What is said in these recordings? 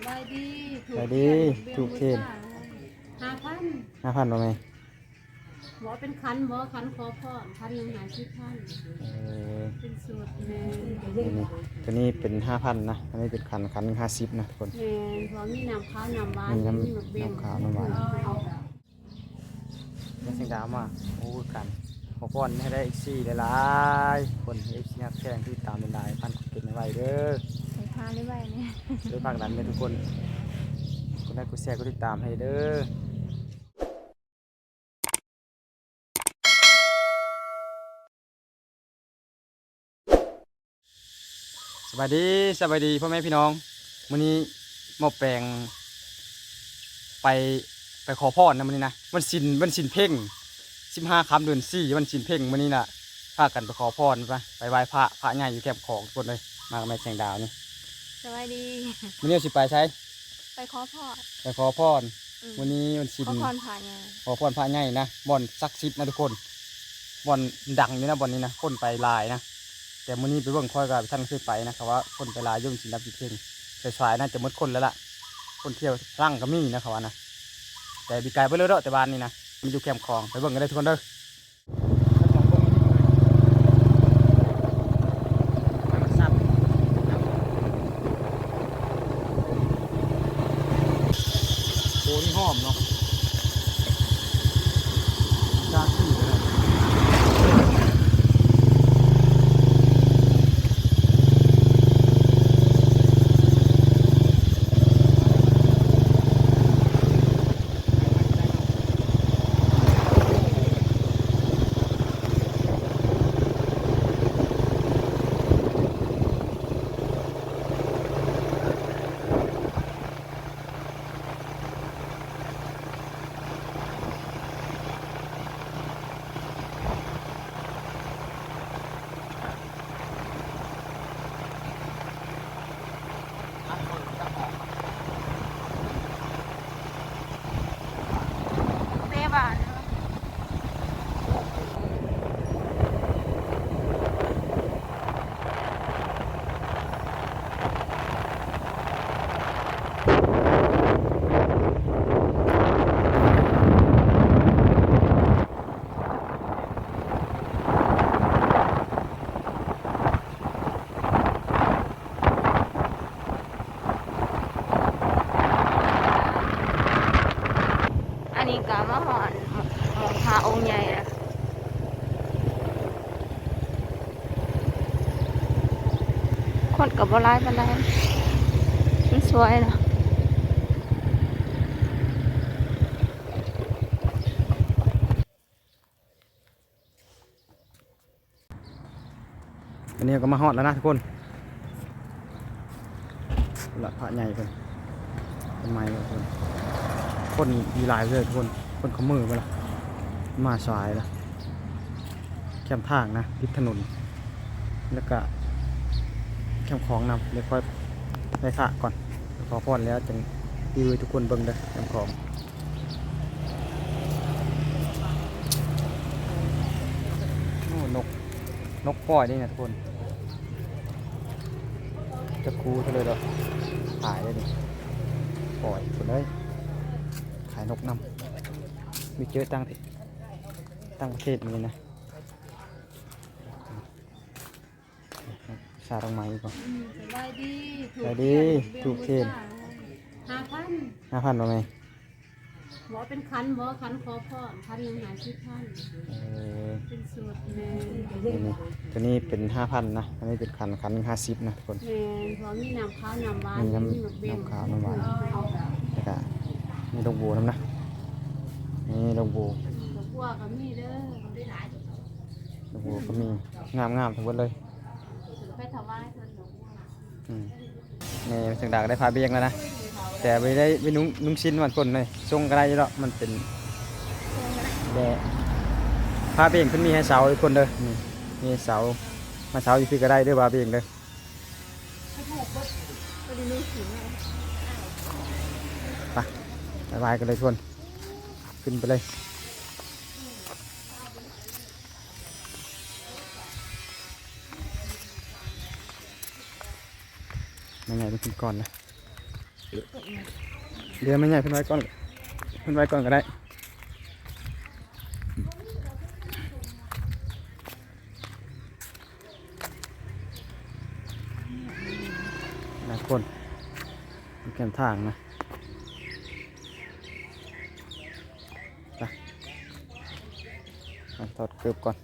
ສະບາຍດີ ສະບາຍດີ ທູບທຽນ ຫ້າພັນ ຫ້າພັນບໍ່ແມ່? ບໍ່ ເປັນຂັນບໍ່ ຂັນຂໍພອນ ຂັນໜຶ່ງຫ້າສິບພັນ ເອີ ເປັນຊຸດແມ່ນ ນີ້ ນີ້ ໂຕນີ້ເປັນຫ້າພັນນະ ອັນນີ້ເປັນຂັນ ຂັນໜຶ່ງຫ້າສິບນະທຸກຄົນ ແມ່ນ ເພາະມີນ້ຳຂາວນ້ຳຫວານ ມີນ້ຳ ມີໝາກເບັງ ນ້ຳຂາວນ້ຳຫວານ. ແມ່ແສງດາວມາ ໂອ້ ກັນ ຂໍພອນໃຫ້ໄດ້ເອັຟຊີຫຼາຍໆ ຄົນ ເອັຟຊີຮັກແພງ ຕິດຕາມຫຼາຍໆ ພັນຄົນເກັບໄວ້ເດີ ໃຫ້ພາໄດ້ໄວແດ່ ໄດ້ພັກດັນເດີທຸກຄົນ ກົດໄລ ກົດແຊ ກົດຕິດຕາມໃຫ້ເດີ. ສະບາຍດີ ສະບາຍດີພໍ່ແມ່ພີ່ນ້ອງ ມື້ນີ້ໝໍ້ແປງໄປ ໄປຂໍພອນນະມື້ນີ້ນະ ວັນສິນ ວັນສິນເພັງ ສິບຫ້າຄ່ຳເດືອນສີ່ ວັນສິນເພັງ ມື້ນີ້ນະ ພາກັນໄປຂໍພອນ ໄປ ໄປໄຫວ້ພະ ພະໃຫຍ່ຢູ່ແຄມຂອງ ທຸກຄົນເອີຍ ມາກັບແມ່ແສງດາວນີ້ ສະບາຍດີ ມື້ນີ້ຊິໄປໃສ? ໄປຂໍພອນ ໄປຂໍພອນ ອືມ ມື້ນີ້ວັນສິນ ຂໍພອນພະໃຫຍ່ ຂໍພອນພະໃຫຍ່ນະ ບ່ອນສັກສິດນະທຸກຄົນ ບ່ອນດັງຢູ່ນະ ບ່ອນນີ້ນະ ຄົນໄປຫຼາຍນະ ແຕ່ມື້ນີ້ໄປເບິ່ງ ຂ້ອຍກໍບໍ່ທັນເຄີຍໄປນະ ເຂົາວ່າຄົນໄປຫຼາຍຢູ່ ມັນສິນນຳສິເພັງ ສາຍໆ ໜ້າຈະໝົດຄົນແລ້ວລະ ຄົນທ່ຽວຫຼັງກໍມີນະ ເຂົາວ່ານະ ແຕ່ປີກາຍບໍ່ເລີດດອກ ແຕ່ບ້ານນີ້ນະ ມັນຢູ່ແຄມຂອງ ໄປເບິ່ງກັນເດີທຸກຄົນເດີ. ໂອ້ ນີ້ຫອມເນາະ ຈາກທີ່ກໍໄດ້. ອັນນີ້ກໍມາຮອດໝ່ອງພະອົງໃຫຍ່ແລ້ວ ຄົນກໍບໍ່ຫຼາຍປານໃດ ມັນສວຍເນາະ. ອັນນີ້ກໍມາຮອດແລ້ວນະທຸກຄົນ ລະພະໃຫຍ່ເພິ່ນ ຕົ້ນໄມ້ເພິ່ນ ຄົນມີຫຼາຍເລີຍທຸກຄົນ ຄົນເຂົ້າມືເພິ່ນລະ ມາສາຍລະ ແຄມທາງນະ ຕິດຖະໜົນ ແລ້ວກະແຄມຂອງນຳ ດຽວຄ່ອຍໄຫວ້ພະກ່ອນ ຂໍພອນແລ້ວຈຶ່ງຣີວິວໃຫ້ທຸກຄົນເບິ່ງເດີ ແຄມຂອງ. ໂອ້ ນົກ ນົກປ່ອຍນີ້ນະທຸກຄົນ ຈັກຄູ່ເທົ່າໃດດອກ ຂາຍເດ້ນີ້ ປ່ອຍພຸ້ນເລີຍ ຂາຍນົກນຳ ມີເຈີຕ່າງ ຕ່າງປະເທດນີ້ນະ. ສາດອກມາອີກບໍ່? ອືມ ສະບາຍດີ ສະບາຍດີ ທູບທຽນ ຫ້າພັນ ຫ້າພັນບໍ່ແມ່? ບໍ່ ເປັນຂັນບໍ່ ຂັນຂໍພອນ ຂັນໜຶ່ງຫ້າສິບພັນ ເອີ ເປັນຊຸດແມ່ນ ນີ້ ໂຕນີ້ເປັນຫ້າພັນນະ ອັນນີ້ເປັນຂັນ ຂັນໜຶ່ງຫ້າສິບນະທຸກຄົນ ແມ່ນ ເພາະມີນ້ຳຂາວນ້ຳຫວານ ມີນ້ຳ ມີໝາກເບັງ ນ້ຳຂາວນ້ຳຫວານ ແລ້ວກໍມີດອກບົວນຳນະ ນີ້ດອກບົວ ດອກບົວກໍມີເດີ ດອກບົວກໍມີ ງາມໆ ທັງໝົດເລີຍ ໄປຖວາຍເພິ່ນດອກບົວ ອືມ ແມ່ແສງດາວກໍໄດ້ພາເບັງແລ້ວນະ ແຕ່ບໍ່ໄດ້ໄປນຸ່ງ ນຸ່ງສິ້ນມັນຄົນເລີຍ ຊົງກໍໄດ້ຢູ່ດອກ ມັນເປັນແບບ ພາເບັງເພິ່ນມີໃຫ້ເຊົ່າທຸກຄົນເດີ ນີ້ ມີໃຫ້ເຊົ່າ ມາເຊົ່າຢູ່ພີ້ກໍໄດ້ເດີ ພາເບັງເດີ ໄປ ບາຍບາຍກັນເລີຍທຸກຄົນ ຂຶ້ນໄປເລີຍ. ແມ່ໃຫຍ່ເພິ່ນຂຶ້ນກ່ອນນະ ດຽວແມ່ໃຫຍ່ເພິ່ນໄວ້ກ່ອນ ເພິ່ນໄວ້ກ່ອນກໍໄດ້. ຫຼາຍຄົນ ແຄມທາງນະ. ໄປ ໄປຖອດເກີບກ່ອນ.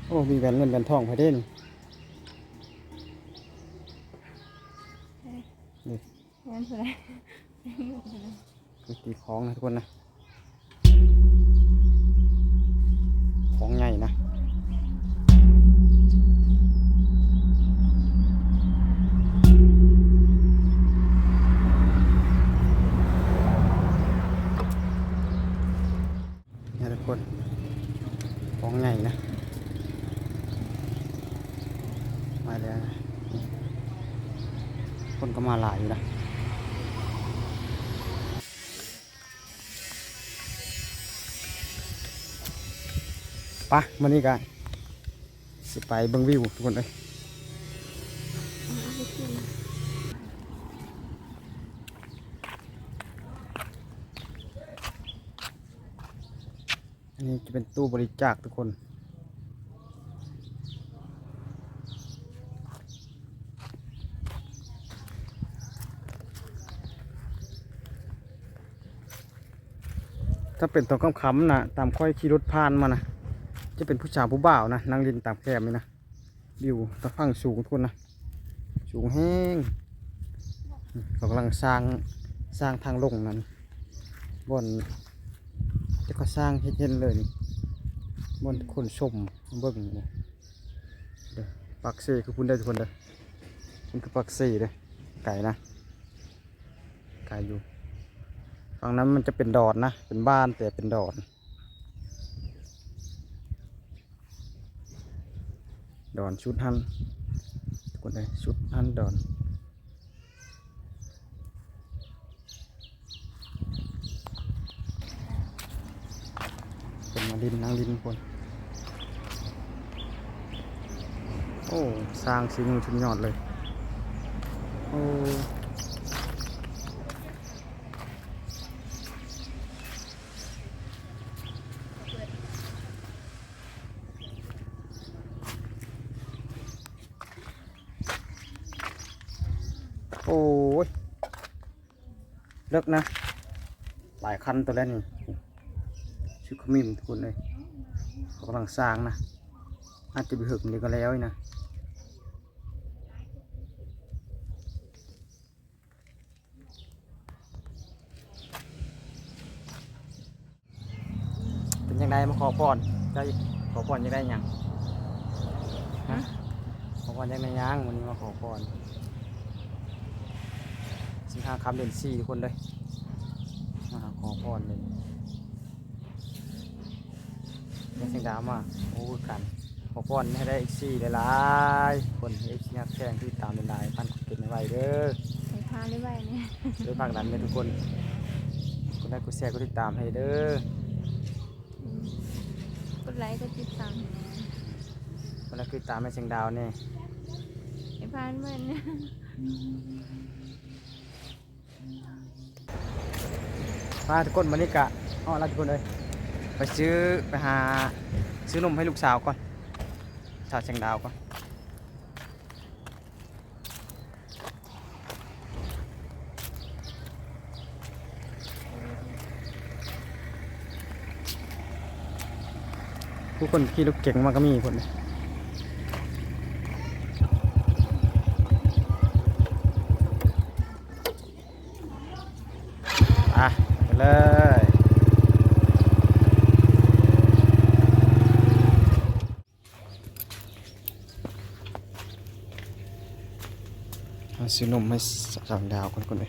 ໂອ້ ມີແວ່ນເງິນແວ່ນທອງໃຜເດ້ນີ້ ນີ້ ແມ່ນຜູ້ໃດ? ນີ້ຕີຂອງນະທຸກຄົນນະ ຂອງໃຫຍ່ນະ ນີ້ທຸກຄົນ ຂອງໃຫຍ່ນະ ມາແລ້ວນະ ຄົນກໍມາຫຼາຍຢູ່ນະ ໄປ ມື້ນີ້ກໍຊິໄປເບິ່ງວິວທຸກຄົນເອີຍ. ອືມ ໄປກິນ. ນີ້ຈະເປັນຕູ້ບໍລິຈາກທຸກຄົນ. ຖ້າເປັນຕອນຄ່ຳໆນະ ຕາມຂ້ອຍຂີ່ລົດຜ່ານມານະ ຈະເປັນຜູ້ສາວຜູ້ບ່າວນະ ນັ່ງຫຼິ້ນຕາມແຄມນີ້ນະ. ວິວຕາຝັ່ງສູງພຸ້ນນະ ສູງແຮງ. ເຂົາກຳລັງສ້າງ ສ້າງທາງລົງນັ້ນ ບ່ອນທີ່ເຂົາສ້າງເຮັດເຫັນເລີຍນີ້ ບ່ອນຄົນຊົມເບິ່ງນີ້. ເດີ ປາກເຊຄືພຸ້ນເດີທຸກຄົນເດີ ມັນຄືປາກເຊເດີ ໄກນະ ໄກຢູ່. ຝັ່ງນັ້ນມັນຈະເປັນດອນນະ ເປັນບ້ານແຕ່ເປັນດອນ. ດອນສຸດຫັ້ນ ທຸກຄົນເອີຍ ສຸດຫັ້ນດອນ. ເພິ່ນມາຫຼິ້ນ ນັ່ງຫຼິ້ນພຸ້ນ. ໂອ້ ສ້າງສີມືສຸດຍອດເລີຍ. ໂອ້. ໂອ້ຍ ເລິກນະ ຫຼາຍຄັນໂຕແລ້ວນີ້ ຊິຂະມິ້ນທຸກຄົນເອີຍ. ເຂົາກຳລັງສ້າງນະ ອາດຈະບໍ່ເຖິງນີ້ກໍແລ້ວນີ້ນະ. ເປັນຈັ່ງໃດມາຂໍພອນ? ເຈົ້າຂໍພອນຢາກໄດ້ຫຍັງ? ຮະ? ຮະ? ຂໍພອນຢາກໄດ້ຫຍັງ? ມື້ນີ້ມາຂໍພອນ ສິບຫ້າຄ່ຳເດືອນສີ່ ທຸກຄົນເດີ ມາຫາຂໍພອນເລີຍ. ແມ່ແສງດາວມາ ໂອ້ ຄືກັນ ຂໍພອນໃຫ້ໄດ້ເອັຟຊີຫຼາຍໆ ຄົນ ເອັຟຊີຮັກແພງ ຕິດຕາມຫຼາຍໆ ປັ້ນຄອນເທັນໃຫ້ໄວເດີ ໃຫ້ພາໄວໆ ນີ້ ຊ່ວຍຜັກດັນເດີທຸກຄົນ ກົດໄລ ກົດແຊ ກົດຕິດຕາມໃຫ້ເດີ ອືມ ກົດໄລ ກົດຕິດຕາມໃຫ້ແດ່ ກົດໄລ ກົດຕິດຕາມໃຫ້ແສງດາວແດ່ ໃຫ້ພາໄວໆ ນີ້. ມາທຸກຄົນ ມື້ນີ້ກະຮອດແລ້ວທຸກຄົນເອີຍ ໄປຊື້ ໄປຫາຊື້ນົມໃຫ້ລູກສາວກ່ອນ ສາວແສງດາວກ່ອນ. ຜູ້ຄົນຂີ່ລົດເກັງມາກໍມີພຸ້ນເດ້. ໄປ ໄປເລີຍ ເຮົາຊື້ນົມໃຫ້ສາວແສງດາວກ່ອນ ກ່ອນເດ້.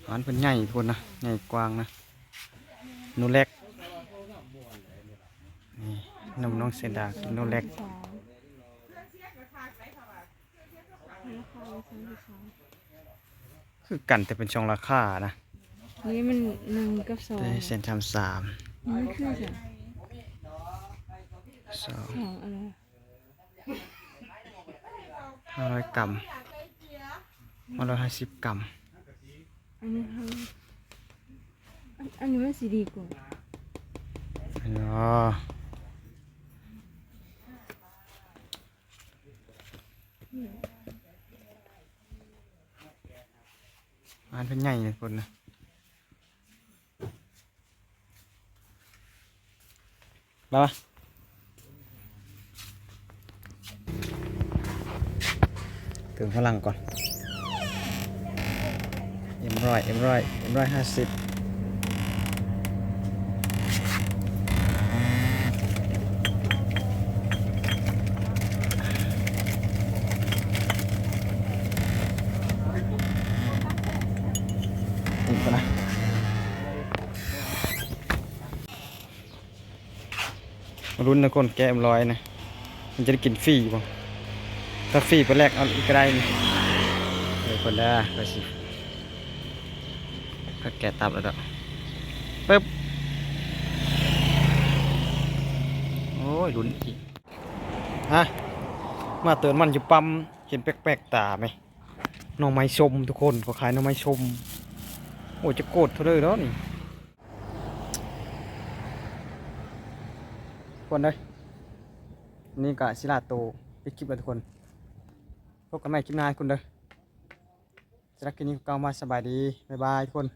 ຮ້ານເພິ່ນໃຫຍ່ພຸ້ນນະ ໃຫຍ່ກວ້າງນະ. ໂນແລັກ ນີ້ ນົມນ້ອງເຊດາ ກິນໂນແລັກ. ລາຄາຢູ່ສາມສິບສອງ ຄືກັນ ແຕ່ເປັນສອງລາຄານະ. ນີ້ມັນໜຶ່ງກັບສອງ ແສນສາມສາມ ນີ້ມັນຄືກັນ ສອງ ສອງອັນ ຫ້າຮ້ອຍກຣາມ ຫ້າຮ້ອຍຫ້າສິບກຣາມ. ອັນນີ້ ອັນ ອັນນີ້ມັນຊິດີກວ່າ. ອໍ ອືມ ຮ້ານເພິ່ນໃຫຍ່ພຸ້ນນະ. ມາ ມາ ເຕີມພະລັງກ່ອນ. ເອັມຮ້ອຍ ເອັມຮ້ອຍ ເອັມຮ້ອຍຫ້າສິບ. ອີກກ່ອນນະ. ມາລຸ້ນນະ ຄົນແກະເອັມຮ້ອຍນະ ມັນຈະໄດ້ກິນຟຣີບໍ່? ຖ້າຟຣີໄປແລກເອົາອີກກໍໄດ້ນີ້. ເອີ ຄົນເດີ ຂ້ອຍຊິ ຂ້ອຍແກະຕັບແລ້ວດອກ. ປຶບ ໂອ້ຍ ລຸ້ນອີກ. ຮະ? ມາເຕີມນ້ຳມັນຢູ່ປ້ຳ ເຫັນແປກໆຕາແມະ ໜໍ່ໄມ້ສົ້ມທຸກຄົນ ເຂົາຂາຍໜໍ່ໄມ້ສົ້ມ. ໂອ້ ຈັກໂກດເທົ່າໃດເນາະນີ້ ທຸກຄົນເອີຍ. ນີ້ກະຊິລາໂຕປິດຄລິບແລ້ວທຸກຄົນ ພົບກັນໃໝ່ຄລິບໜ້າທຸກຄົນເດີ. ສຳລັບຄລິບນີ້ກ່າວຄຳວ່າສະບາຍດີ ບາຍບາຍທຸກຄົນ.